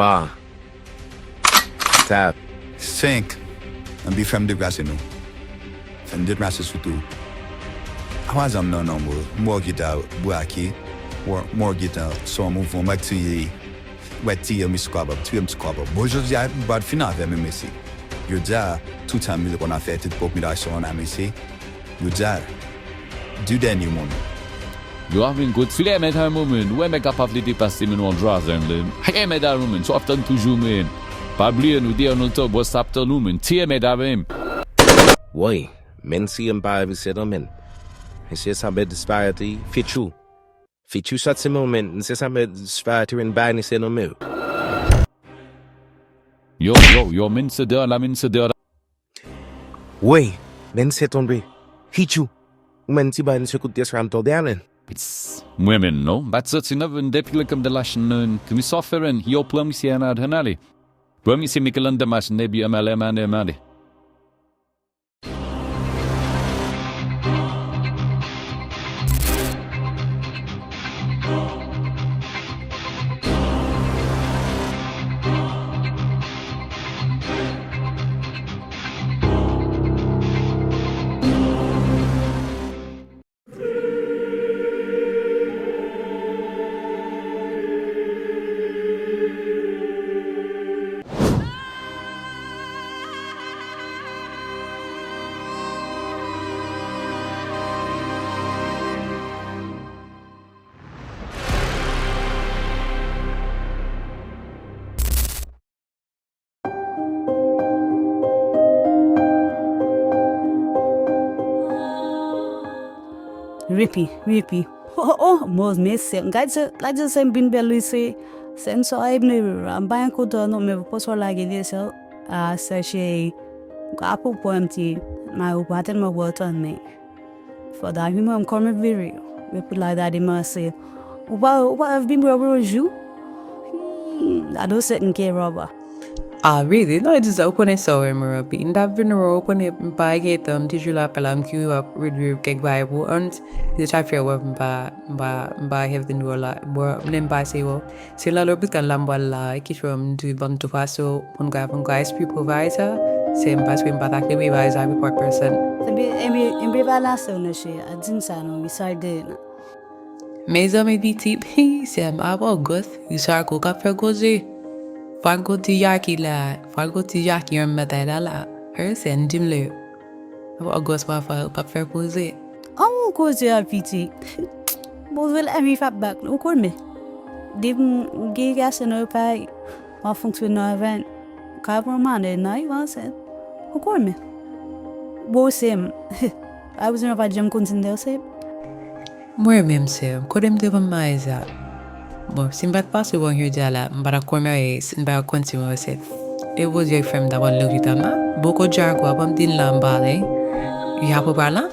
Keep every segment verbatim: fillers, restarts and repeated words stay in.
Pa. Tap. Senk. Anpi fè m deplase nou. Fè m deplase sou tou. Apa zam nan non, bro. M wè w gentan brake. M wè w gentan sou yon mouvman. M wè k tiye. M wè tiye m skwab ap, tiye m skwab ap. Bon, jodi a, m pa t fin avè m, mesye. Jodi a, tout sa m konn ap fè, tout popilasyon an, mesye. Jodi a, di dènye moun. You having good flair, man, Harry Momin. Wè, mèg a pa vle depase, man, on drazen, man. Hey, man, Harry Momin, so ap tann toujou, man. Pa bliye, nou deyò, nou top, what's up, tann ou, man. Tiye, man, Harry. Woy, men si m pa revi se nan men. Mesye sa bèt disparity, fichou. Fichou sa ti moman, mesye sa bèt disparity ren bay ni se nan men. Yo, yo, yo, men se dè la, men se dè la. Woy, men se tonbe. Fichou. Ou men ti bay ni se kout tèt sa m tonbe alen. Mwen menm non, bat soti nan ven depi le kòm de la chen nan, ke mi sò fè ren, yo pran misye an adan ale. Pran misye Michelanda Machine, epi M L M an, M L M. Ripi, ripi. Oh, oh, oh, mòz, men sè m. Gad se, gad se m vin bèl, wi, se, se m sò, e m, m pa yon koutò, non, men pou sò lage de sè, a, sè cheri. Ka pou pran ti, ma ou pa tèlman bon tan, men. Fò da wi mwen, m kòm vire. Epi la, gade manse. Ou pa, ou pa vin bwè pou yon jou? Hmm, gade w sèt m ke ròba. Ah, really? Non, e di sa, ou konnen sa, wè, mwen, Robbie. M t ap vin wè, ou konnen, m pa gen tan, m toujou la, pa la, m ki w ap redwi kèk bagay pou an. Se sa fè, wè, m pa, m pa, m pa have the door la. Bon, m pase, wè. Se nan lopital la m pral la, ki fè m di ban m tou fason pou n ka, pou n ka espri pwovay sa, se m paske m pa ta kenbe bagay sa pou pòt pèsòn. Ebyen, ebyen, ebyen, pa la sè w nan chè a, di m sa non, wi, sa l gen nan. Mezanmi pitit, hi, sè m ap an gòs, wi, sa ko k ap fè koze. Fwa n konti Jackie la, fwa n konti Jackie yon batay la la. He, sè m di m le. Ap an gòs pa fè, p ap fè koze. An ou koze a piti. Bon, vle mi f ap bak, ou konnen. Depi m gen gason nan pay, m ap fonksyone avè l. Ka pran manè nan, li ansent. Ou konnen. Bon, se m. Pa bezwen, pa janm konn si m te ansent. Mwen menm, sè m, kote m te konn marye sa? Bon, si m pa t pase bò jodi a la, m pa t ap konn marye, m pa t ap konn si mwen ansent. E Bondye k fè m ta pral lopital la. Bon, kot Jaco a, ban m di l la m pale. Jaco pa la?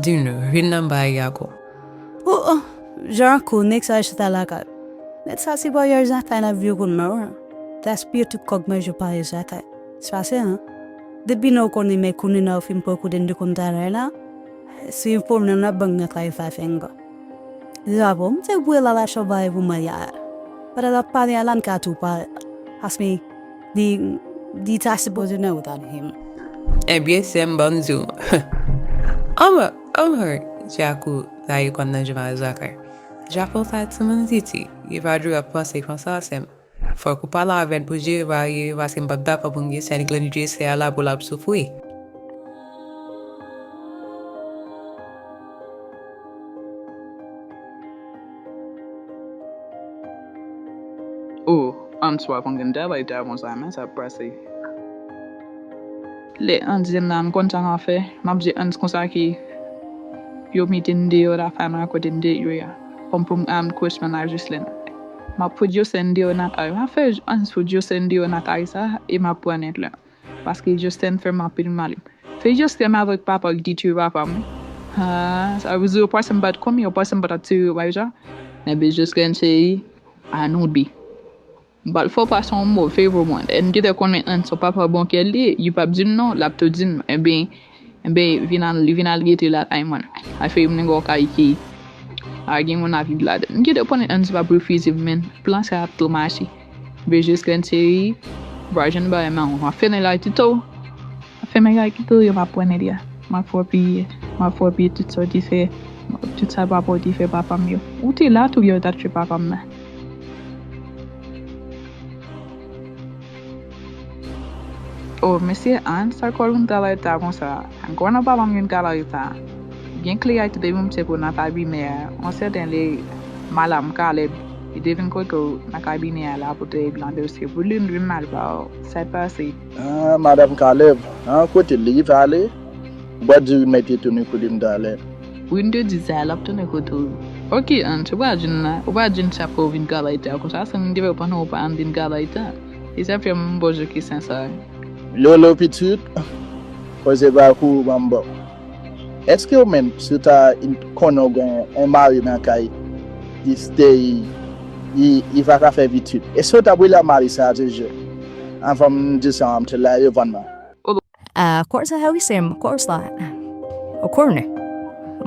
Di nou, vin nan bay Jaco. Oh, oh, Jaco, nèg sa chita lakay. Nèg sa se vwayaj lakay la vye konn nan, wi. Gaspiye tout kòb manje vwayaj lakay. Se pa se, an? Depi nou konnen men konnen nan fin pran kote n te konn travay la. Se pwoblèm nan bank nan kay Fafenga. Deja bon, m te bwè la la chan bagay pou mwen ya. Pandan l ap pale a la, n ka tou pale. Paske li, li ta sipoze nan wout avè m. Ebyen, sè m, ban m di w. Anmwey, anmwey, Jaco, sa ye konn nan Juma Zakar. Jaco sa timoun titi, li pa dwe ap panse konsa, sè m. Fòk ou pale avè l pou jere bagay yo, paske m p ap dakò pou m gen sèl grenn jesè a la pou l ap soufri. O, Hans w ap angenn travay ta bon sa, men sa ap pase. Lè Hans di m la, m konn sa m ap fè. M ap di Hans konsa ke yo mete n deyò lakay mwen kote n te ye a. Kòm pou m al kouch mennaj Jocelyn. M ap fout Jocelyn deyò lakay. M ap fè Hans fout Jocelyn deyò lakay sa e m ap pran nèt la. Paske Jocelyn fè m anpil mal. Fè Jocelyn avèk papa l ki tiye papa m. Ha, sa vle di yo panse m pa t konbyen, yo panse m pa t ap tiye yo bay sa. Ebyen Jocelyn se anoubi. M pral fè w pase yon mo, fè pou mwen. N gentan konnen Hans se yon papa bon kè l ye, li p ap di m non, l ap tou di m. Ebyen, ebyen, vin al, vin al rete lakay mwen. Afè m nan yon kay ki pa gen moun ap viv ladan l. N gentan konnen Hans p ap refize m, men plan sa ap tou mache. Be jis grenn seri, va jwenn bagay mawon. M ap fè nèg la kite w. M ap fè nèg la kite w, yo m ap pran nèg la. M ap fè w peye. M ap fè w peye tout sa w te fè. Tout sa papa w te fè papa m yo. Ou te la tou lè yo t ap tchwe papa m nan. Oh, mesye Ann, sa k fè w vin travay ta konsa? Ann, kòman papa m vin travay ta? Gen kle a ki te vin tcheke w nan kabinè a. Yon sèten lè, Madanm Caleb, li te vin kote w nan kabinè a la pou te mande w si pou li vin mal ba w. Sa k pase? Ah, Madanm Caleb, ah, kote li pale? Ou pa di w mèt tounen kote m talè. Wi, m te di sa, l ap tounen kote w. Ok, Ann, ou pa di n la, ou pa di n sa k fè w vin travay ta konsa, se m te wè pandan w pa ann vin travay ta. E sa fè m poze w kesyon sa. Lolo pitit, koze pa kou ban m ba w. Èske ou menm, si w ta konnen w gen yon mari nan kay, li stay, li, li pa ka fè pitit, èske w t ap rele mari sa a toujou? Anvan m di sa, m te la reponn mwen. Ah, kòs la, wi, se m, kòs la. Ou konnen.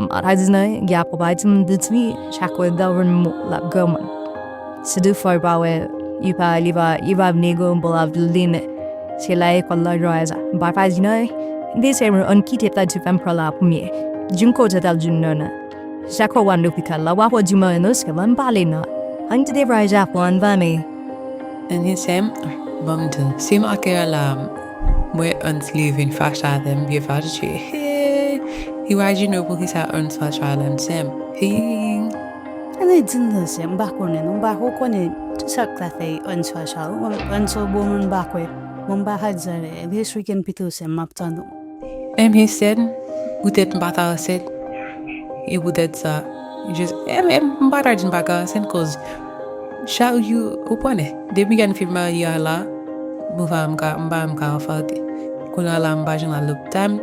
M pa ta di nan, gen apwopay ti m detwi, chak wè gavènman l ap granmoun. Si toutfwa, li pa wè, li pa, li pa, li pa vle granmoun pou l ap vle men. Se la lekòl la jwè sa. M pa ta di nan, li se m, ann kite ta di fè m pran la premye. Di m kote t ap di m nan nan. Sa k fè w ann lopital la, w ap di mwen non, se mwen m pale nan. Ann kite vwayaje a pran ann pa men. Ann sè m, ban m di w, si m ak la, mwen Ann li vin fache avè m, byen fache. Hey! Imajine w poukisa Ann fache avè m, sè m. Hey! Ann di m non, sè m, m pa konnen non, m pa ko konnen tout sa k ta fè Ann fache avè w. Ann se yon bon moun m pa kwè. Bon, m pa ka di anyen. Rès wikenn pito, sè m, m ap tann ou. Ebyen, sè m, poutèt m pa ka ansent, e poutèt sa, just, em, em, m pa ta di m pa ka ansent, koz chak jou, ou konnen, depi Ann fin marye a la, m pa m ka, m pa m ka anfante. Kounye a la, m pa janm al lopital,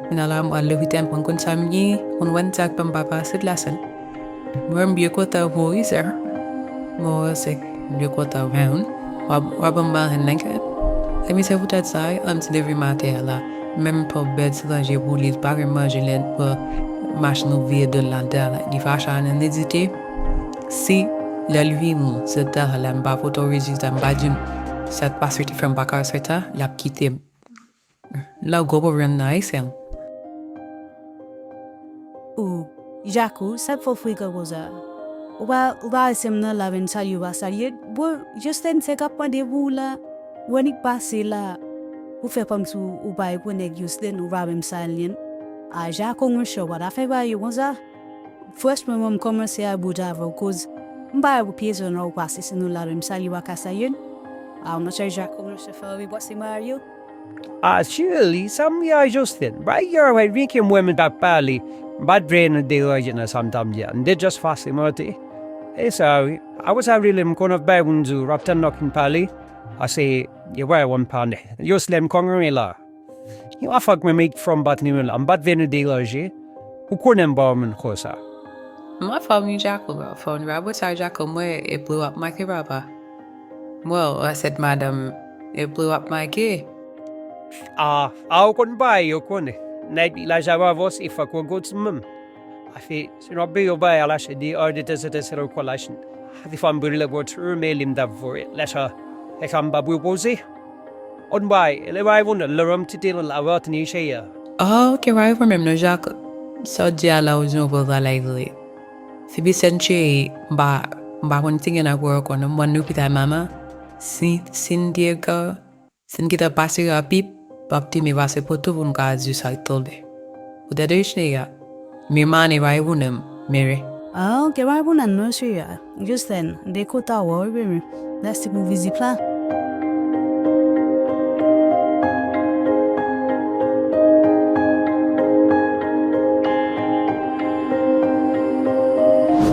kounye a la, m al lopital, m konn sa m gen, konn wè n sa k fè m pa ka ansent la, sè m. Mwen, m byen kontan pou ou, wi, sè. Mwen, se, m byen kontan, men, w ap, w ap ban m marenn nan kè. Ebyen, se poutèt sa, wi, Ann te leve maten an la. Menm pa bèt se ranje pou li, li pa gen manje, lè n pran machin nou vire do l nan tè a, li fache avè n, li di te, si lè l vini, se ta la, m pa pote w rezilta, m pa di m, sa k pase te fè m pa ka ansent, l ap kite m. La gwo pwoblèm nan, wi, sè m. O, Jako, sa k fè w frekan konsa? Ou pa, ou pa wè sè m nan la, men salye w pa salye. Bon, Jocelyn, sa k ap mande pou ou la? Ou annik pase la. Ou fè kòmsi ou, ou pa rekonèt Jocelyn, ou pa menm salye l. A, Jako, monchè, ou pa ta fè bagay yo konsa. Franchman, mwen, m kòmanse al bout avè w, koz m pa wè pou ki rezon non ou pase si nou la menm salye w pa ka salye n. A, monchè Jako, monchè, fè anvi pase Mario. A, Shirley, sa m gen a Jocelyn? Bagay yo, wè, byen ke mwen, m t ap pale, m pa t vle nou deranje nan sa m t ap di a. M te just pase monte. E sa, wi. Apre sa, really, m konn ap bay pou m di w, w ap tann lè w fin pale. Ase, e wè, w ap pale. Jocelyn, kòman w ye la? Yon afè k mwen make from bat nimewo la, m pa t vle nou deranje. Ou konnen m pa yon moun konsa. M anfòm wi Jako, m anfòm wi. Apre sa Jako, m wè epi w ap make papa. M wè w ansent madanm epi w ap make. A, a, ou konn bagay yo konnen. Nèg laj ap avanse, fòk yo gwo ti menm. Afe, si n ap peye yon bagay a lache deyò, de tanzantan se lè w kwè lache. Defwa m brele gwo tru, men li m t ap voye. Lè sa, lè sa m p ap repoze. On bay, lè bay moun lè m tite nan la vant ni cheye. Oh, ok, bay pwoblèm non, Jak. Sa w di a la, ou di yon bon bagay vre. Sepi sè m cheri, m pa, m pa konn si gen nan kò ankò non, m pran lopital manman. Si, si n te ka, si n gentan pase rapid, p ap te men pase poto pou n ka di sa k tonbe. Ou tande Rich nèg la? Men mane bay pou nou, men. Ah, ok, bay pou nou non, cheri. Justin, de kota wè, wi, baby. Mèsi pou vizit la.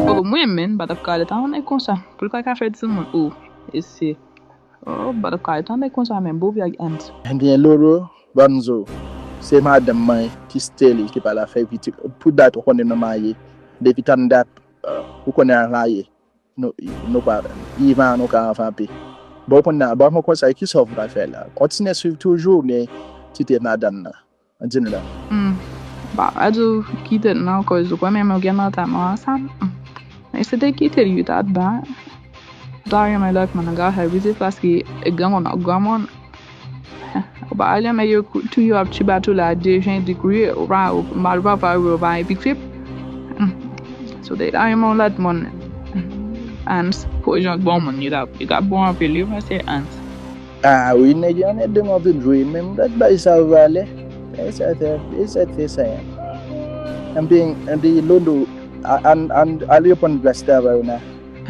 Oh, mwen menm, m pa t ap ka lè tan konsa. Pou l pa ka fè timoun, oh, e se Oh, but kay tande konsa men, Bobby ak Ant. Ebyen, Lolo, ban m di w, se madanm mwen, Tisteli, ki pa la fè pitit. Pou dat, ou konnen nou marye. Depi tann dat, ou konnen al marye. Nou, nou pa, Ivan, nou ka anvape. Bon, kounye a, ban m yon konsèy, kisa w pral fè la? Kontinye swiv toujou, oubyen kite madanm nan? Di m la. Hmm. Ba, pa di w kite l non, cause ou konnen nou gen nan tan nou ansanm. Hmm. Men si te kite l, wi, ta t bon. Ou ta renmen lòt moun nan ka fè pitit paske granmoun ap granmoun. Ou pa renmen yo tou yo ap tchibatoula de jan di kouye, ou pa, ou pa, ou pa, ou pa epikrip. So, te ta renmen yon lòt moun. Hans, pou jan bon moun, yo ta, yo ta bon anpil, yo panse Hans. Ah wi, nèg yo anmède m anpil vre, menm lòt bay sa yo valè. E sa fè, e sa fè sa. Anpi, anpi Lolo, a, an, an, al reponn plas travay ou nan.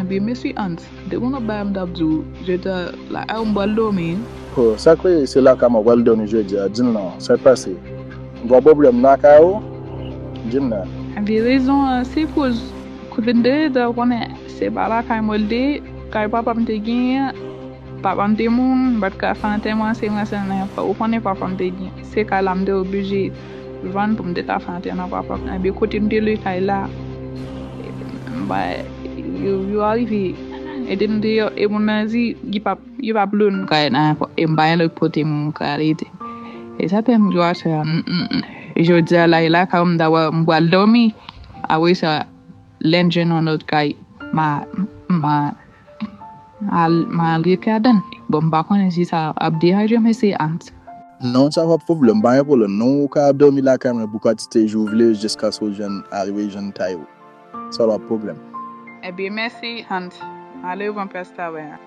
Anpi, mesye Hans, depi w nan bay m t ap di w, je te la, a, m pral dòmi. Oh, sa kwè se lakay mwen pral dòmi jodi a, di m non, sa k pase? M gen pwoblèm lakay ou? Di m non. Anpi, rezon an, se koz, kote m te rete, ou konnen, se pa lakay mwen l te ye, kay papa m te genyen an, papa m te mouri, m pa t ka fè antèman, se mwen sèlman y ap fè. Ou konnen papa m te gen, se kay la m te oblije vann pou m te ka fè antèman papa m. Ebyen, kote m te lwe kay la, m pa, yo, yo arive ede m deyò, e moun nan di, li p ap, yo p ap lwe m kay la ankò, e m pa gen lòt kote m ka rete. E sa fè m di w aswè a, m, m, m, jodi a la, e lakay ou m ta pral, m pral dòmi. Apre sa, lè m jwenn yon lòt kay, m a, m a, al, m al rete ladan l. Bon, m pa konnen si sa ap deranje w, mesye Hans. Non, sa pa pwoblèm, pa gen pwoblèm. Non, ou ka ap dòmi lakay mwen pou kantite jou w vle, jiskaske w jwenn, arive jwenn kay ou. Sa pa pwoblèm. Ebyen, mèsi, Hans. Ale, ou pran plas travay la.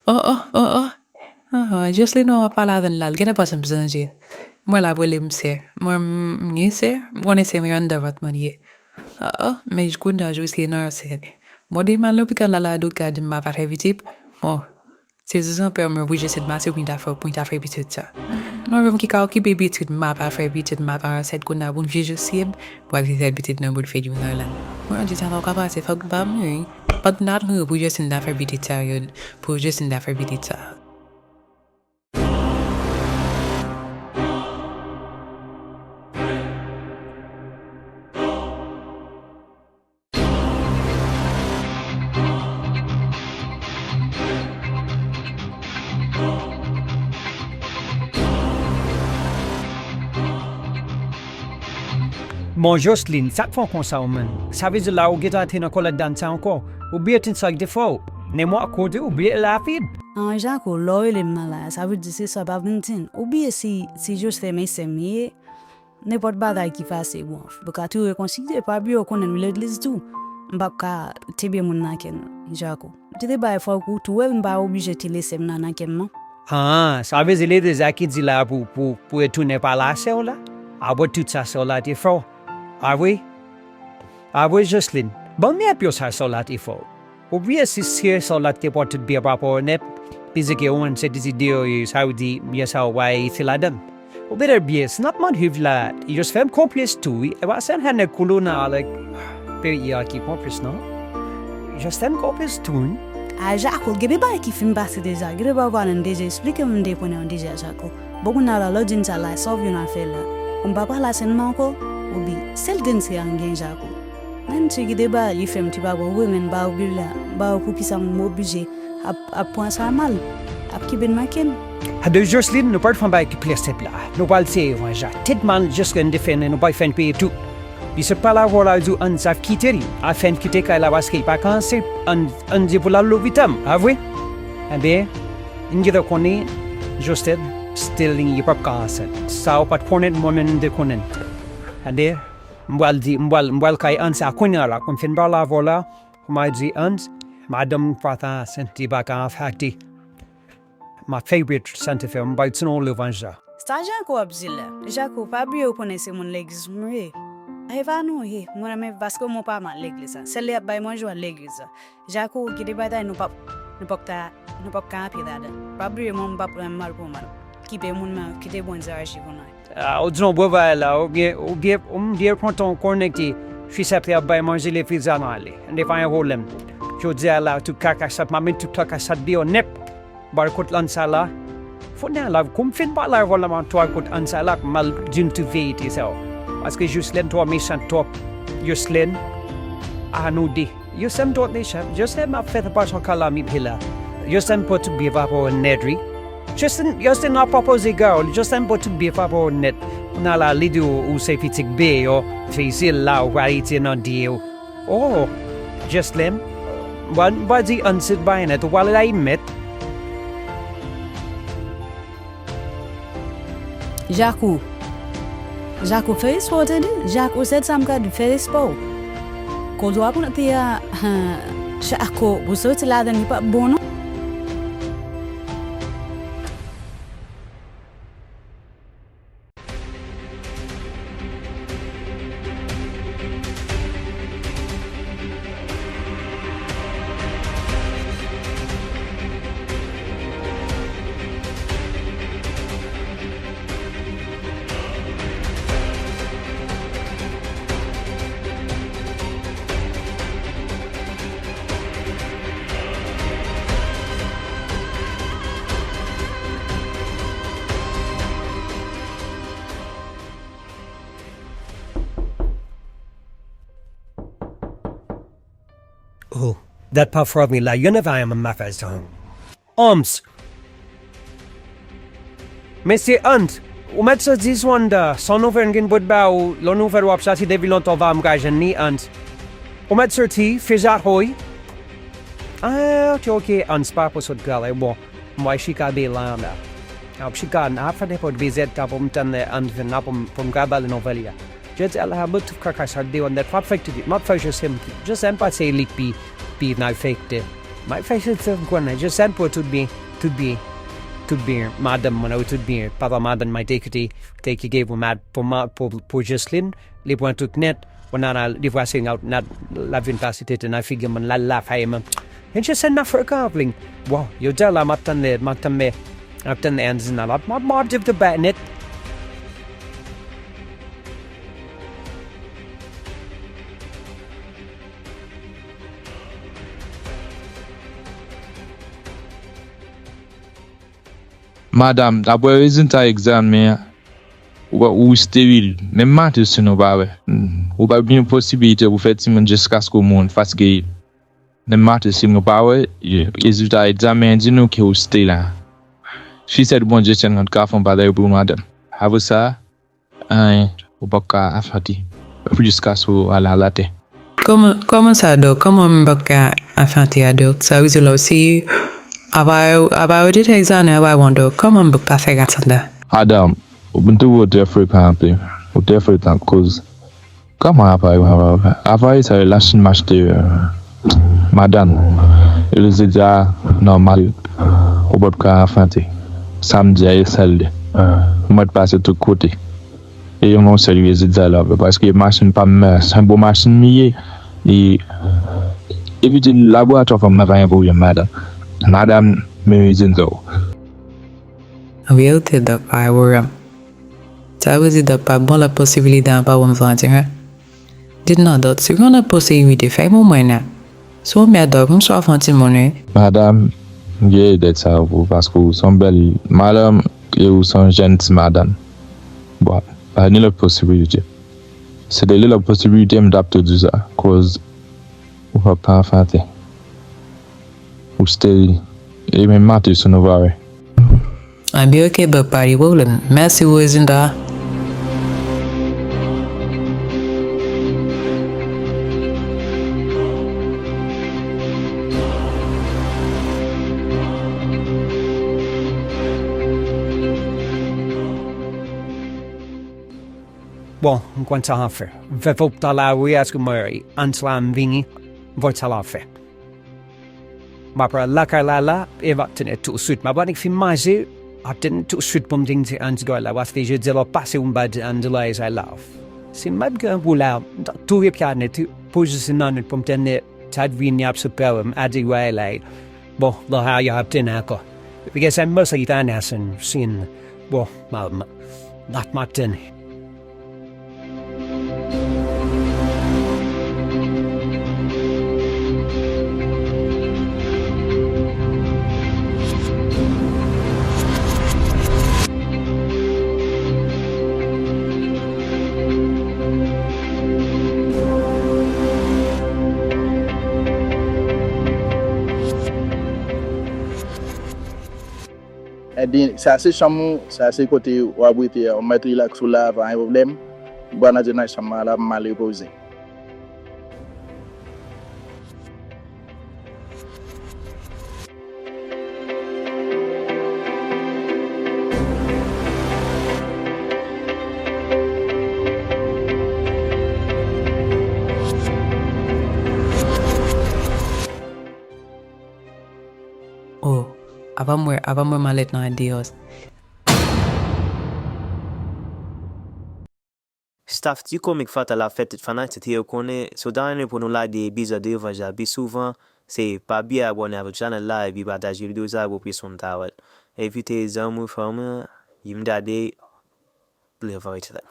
Oh, oh, oh, oh. Oh, oh, Jocelyn, w ap pale avè l la, l genlè panse m sonje. Mwen la pou li, m sè. Mwen, m, m gen sè, m konnen se Miranda Vatman li ye. Oh, oh, men kounye a Jocelyn nan sè. Mwen te mal lopital la, la, doktè a di m pa fè pitit. Bon, se zizan pè mwen pou Jocelyn pase pou li ta fè, pou li ta fè pitit sa. Mwen menm ki ka okipe pitit, m pa fè pitit, m pa ansent kounye a pou m vye Jocelyn. Mwen vye fè pitit nan boul figi mwen la. Mwen di sa pa ka pase, fòk ba m wi. Fòk n ap mouri pou Jocelyn ta fè pitit sa yo, pou Jocelyn ta fè pitit sa. Bon, Jocelyn, sa k fè w konsa ou menm? Sa vle di la ou gentan te nan kòlèt dam sa ankò? Ou bliye tout sa k te fè w? Memwa kote ou bliye rapid? An, Jako, lè w rele m nan la, sa vle di se sa, pa vin di m. Ou bliye si, si Jocelyn e sè m ye, nenpòt bagay ki pase, bon, nou ka tou rekonsilye, pa bliye ou konnen nou legliz tou. M p ap ka kenbe moun nan kè m, Jako. Ou te te bay fòk ou tou wè m pa oblije te lese m nan nan kè m non. Ah, sa vle di li te sa ki di la pou, pou, pou retounen pale a sè w la? Apre tout sa sè w la te fè w. A vre? A vre, Jocelyn? Ban m enpe sa sè w la te fè w. Ou bliye si sè w la te pran tout byen pa rapò nèt, piske ou menm se ti deyò ye, sa vle di byen sa ou pa isi ladan l. Ou byen byen, si n ap mande viv la, jis fè m konplis tou, wi. E pa sèl nèg kolona avèk peyi a ki konplis, non? Jis fè m konplis tou, wi. A, Jako, gen de bagay ki fin pase deja, gen de bagay ou pa nan deja eksplike m, m te konnen w deja, Jako. Bon, kounye a la, lè w di m sa la, sa w vin ap fè la? Ou m pa pale a sèlman ankò? Oubyen, sèl grenn sè a m gen, Jako. Menm si gen de bagay li fè m ti pa bon vre, men m pa oblije, m pa wè poukisa m oblije ap, ap pran sa mal, ap kenbe nan kè m. Ade Jocelyn, nou pral fè yon bagay ki pi senp la. Nou pral sere venjans. Tèt mal Jocelyn te fè nou, nou pral fè n peye tou. Li sot pale avè w la, di w Hans ap kite li, ap fè n kite kay la paske li pa ka ansent. Hans, Hans di pou l al lopital, a vre? Ebyen, n gentan konnen Jocelyn still li p ap ka ansent. Sa ou pa t konnen, mwen menm m te konnen. Ade, m pral di, m pral, m pral kay Hans a kounye a la, pou m fin pale avè w la, pou m al di Hans, madanm m pa ta ansent, li pa ka anfekte. M ap fè repete sa n te fè, m pral tire yon revanj la. Sa Jako ap di la? Jako, pa bliye ou konnen se moun legliz mwen ye. E pa nou ye, mwen menm paske mwen pa mal legliz la. Sèl lè y ap bay manje w al legliz la. Jako, gen de bagay nou p ap, nou p ap ka, nou p ap ka antre ladan. Pa bliye mwen, m p ap pran mal pou mal. Kite moun nan, kite Bondye aji pou nou. Ah, ou di yon bon bagay la, ou gen, ou gen, ou m gen kontan w konekte. Fis ap ap bay manje legliz la nan ale. N te pa gen pwoblèm. Jodi a la, tout kaka sa, m ap met tout kaka sa deyò nèt. Bò kote Ansala. Fò n al la, kòm m fin pale avè w la, m ap twò kote Ansala, m al di l tout verite sa yo. Paske Jocelyn twò mechan, twòp. Jocelyn, a nou de. Jocelyn twòp mechan. Jocelyn ap fè twa sou kalamite la. Jocelyn pran tout byen pa pawòl nèt, wi. Jocelyn, Jocelyn ap pran poze gawòl. Jocelyn pran tout byen pa pawòl nèt. Kounye a la, li di w, ou se pitit byen yo. Fè zil la, ou pral rete nan de yo. Oh, Jocelyn, m pa, m pa di ann sit bay nèt, ou pale la, i mèt. Jakou. Jakou, fè respè w, tande? Jakou, se sa m ka di, fè respè w. Kote w ap monte a, Jakou, ou soti ladan, li p ap bon, non. Oh, dat pa fò mi la, you never am a mafazon. Oms. Mesye Hunt, ou mèt soti sou Honda, son nouvèl gen bout ba ou, lò nouvèl w ap soti depi lontan w pa m ka jwenn ni Hunt. Ou mèt soti, fizat hoy. Ah, ok, ok, Hunt pa pou sot gale, bon. Mwen chika be la, la. Ap chika, n ap fè nenpòt bizèt ka pou m tann lè Hunt vin la pou m, pou m ka ba l nouvèl ya. Jodi a la, mwen tout kaka sa deyò nèt. M ap fè tout, m ap fè Josèn, Josèn pase li pi, pi malfektè. M ap fè Josèn konnen, Josèn pou tout byen, tout byen, tout byen, madanm mwen, tout byen, papa madanm mwen te kite, te kite pou mad-, pou ma-, pou, pou Jocelyn, li pran tout nèt, pou nan al, li pase nan, nan, l ap vin pase tete nan figi mwen, l al la fay mwen. And Josèn nan fè kavling. Wow, yo di la, m ap tann lè, m ap tann lè, m ap tann lè Andy nan la, m ap, m ap di te bay nèt. Madanm, apre rezilta egzamen an, ou, ou esteril. Menm matrice ou pa wè. Ou pa gen posibilite pou fè timoun jiskaske ou mouri, fatige. Menm matrice ou pa wè, rezilta egzamen an di nou ke ou esteril. Fisèt Bondye sèlman ka fè yon bagay pou ou, madanm. Apre sa, anyen, ou p ap ka afante jiskaske ou al atè. Kòman, kòman sa, Dòk? Kòman m p ap ka afante a, Dòk? Sa vle di la, si apa, apa yo te fè egzamen, apa bon, Dòk? Kòman m p ap ka fè gad sa la? Adam, ou vin twouve w trè frekan anpil. Ou trè frekan, koz kòman apa yo, apa yo, apa yo, sa yo, la Chine m achte, euh, madanm. Yo te di a nòmal, ou p ap ka afante. Samdi a, e sèl de. Mwen t pase tout kote. E yon sèl rezilta la, paske machin pa m, se yon bon machin li ye. E, epi di laboratwa pa m nan pa gen pwoblèm, madanm. Madanm, men rezilta w. An verite, Dòk, pa gen pwoblèm. Sa vle di, Dòk, pa bon lòt posibilite an pa bon santi, wi. Di non, Dòk, si gen lòt posibilite, fè m wè nan. Si w mèt, Dòk, m swa fè yon timoun, wi. Madanm, m gen dèt sa pou ou, paske ou se yon bèl madanm e ou se yon jèn ti madanm. Bon, pa gen lòt posibilite. Si te gen lòt posibilite, m t ap tou di sa, koz ou p ap ka anfante. Ou esteril. E menm matrice ou nou pa wè. Anben, oke, Dòk, pa gen pwoblèm. Mèsi pou rezilta a. Bon, m konn sa m ap fè. Vèv ou ta la, wi, aske mwen, Ansla m vini, m konn sa m ap fè. M ap pran lakay la la, e m ap tande tousuit. M ap annik fin manje, m ap tande tousuit pou m te di Andy la, paske jodi a l ap pase pou m pa di Andy la is I love. Si m ap gen pou la, m t ap tou repyane tou, pou jis nan nèt pou m tande Tad vini ap sou pè m, Andy la la. Bon, lò a y ap tande ankò. Epi gen sa m panse ki ta nan sen, sin. Bon, m ap, m ap, m ap tande. Sa se chanm ou, sa se kote w ap rete a, ou mèt rilaks ou la, pa gen pwoblèm. M pral nan dènye chanm mwen la, m al repoze. Oh, apa m wè, apa m wè malèt lan deyò? Staff ti komik Fatal ap fè tout fanatik li yo konnen, si w ta renmen pou nou lage epizòd revanj la pi souvan, se pa bliye abòne avèk chanèl la epi pataje videyo sa pou plis moun ta wè l. Envite zanmi w, fanmi w, vin gade Live Original.